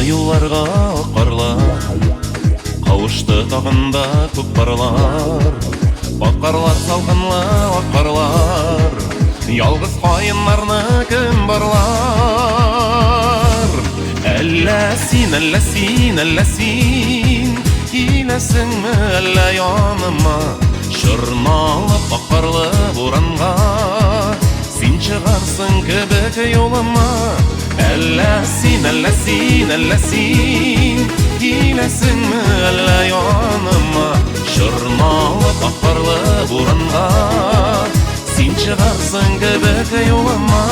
юлларга карлар, кавышты тагын да күп парлар. Ак карлар салкынлы ак карлар, ялгыз каеннарны кем барлар? Әллә син, әллә син, әллә син киләсеңме, әллә яныма? Чорналып ак карлы буранга син чыгарсың кебек юлыма. Әллә син, әллә син, әллә син киләсеңме, әллә яныма? Чорналып ак карлы буранга син чыгарсың кебек юлыма.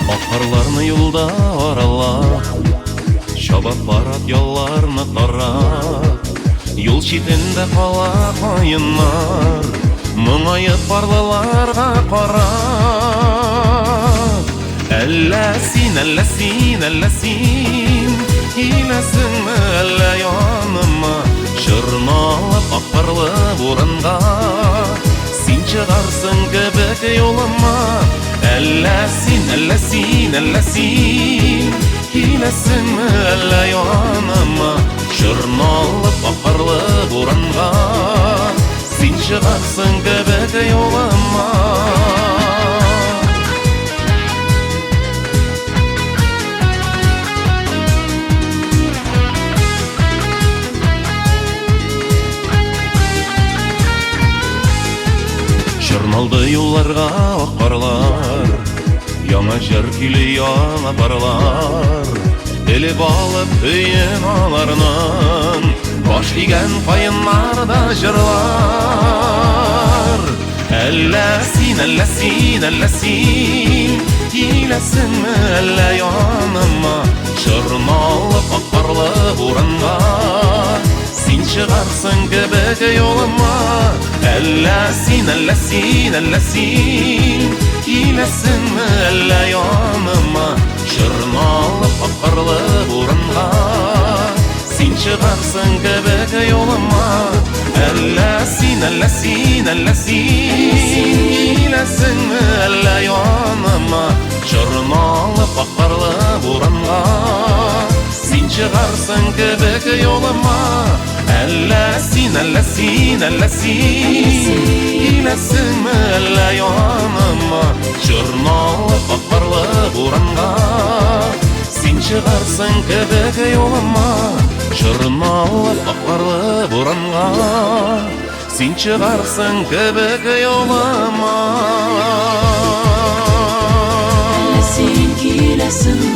Ак карларны юлда аралап, чабып барат ялларны тарап, юл читендә кала каеннар, моңаеп парлыларга карап. Әллә син, әллә син, әллә син киләсеңме, әллә яныма? Чорналып ак карлы буранга син чыгарсың кебек юлыма. Әллә син, әллә син, әллә син киләсеңме, әллә яныма? Чорналып ак карлы буранга син чыгарсың кебек юлыма. Чорналды юлларга ак карлар, яңа җыр көйле яңа парлар. Элеп алып өен аларның, баш игән каеннар да җырлар. Әллә син, әллә син, әллә син киләсеңме, әллә яныма? Чорналып ак карлы буранга син чыгарсың кебек юлыма. Әллә син, әллә син, әллә син киләсеңме, әллә яныма? Чорналып ак карлы буранга син чыгарсың кебек юлыма. Әллә син, әллә син, әллә син киләсеңме, әллә яныма? Чорналып ак карлы буранга син чыгарсың кебек юлыма. Әллә син, әллә син, әллә син киләсеңме, әллә яныма? Чорналып ак карлы буранга син чыгарсың кебек юлыма. Чорналып ак карлы буранга син чыгарсың кебек юлыма. Әллә син киләсеңме?